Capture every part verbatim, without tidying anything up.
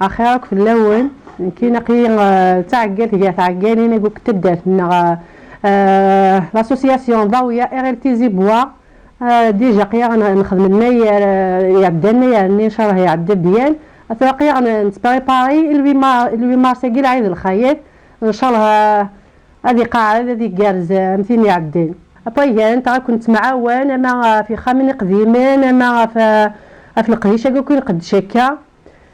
Axir akk fell-awen. Nekkini aql-i, eh, d taɛeggalt gar tɛeggalin akk n taddart-nneɣ, eh, eh, l'association Dawiya R L T Zibwa. Eh, déjà aql-aɣ n-, nxeddem nnayer, eh, iɛeddan, nnayer-nni ncallah iɛedda byan. Tura aql-aɣ n-, nettprépari le huit mar-, le huit mars-agi, lɛid lxayat. Ncallah, eh, ad iqeɛɛed, ad igerrez, eh, am tin iɛeddan. Après gar-nteɣ ad ken-nettemɛawan, ama ɣef yixxamen iqdimen, ama ɣef, eh, ɣef leqdic-agi akk i nqeddec akka.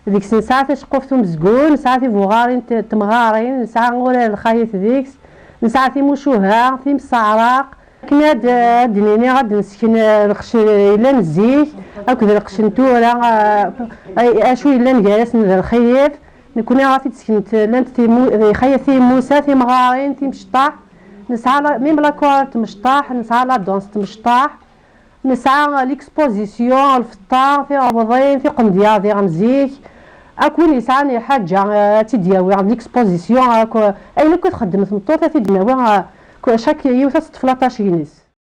Deg-s nesɛa taceqquft umezgun, nesɛa tibuɣarin t-, temɣarin, nesɛa urar lxayat deg-s, nesɛa timucuha, timseɛraq. Akken ad, ad d-nini, ad d-nesken lqecc yellan zik akked lqecc n tura, eh, acu yellan gar-asen d lxilaf. Nekkni ɣef i d-seknent llant timu-, lxayat timusa, timɣarin, timecṭaḥ. Nesɛa la, même la chorale timecṭaḥ, nesɛa la danse timecṭaḥ. Nesɛa l'exposition, lfeṭṭa, tiɣebḍin, tiqendyar diɣen zik. Akk win yesɛan lḥaǧa, eh, ad tt-id-yawi, l'exposition, akk, ayen akk i txeddem tmeṭṭut, ad t-id-nawi, eh, chaque yiwet ad teṭṭef la tâche-ines.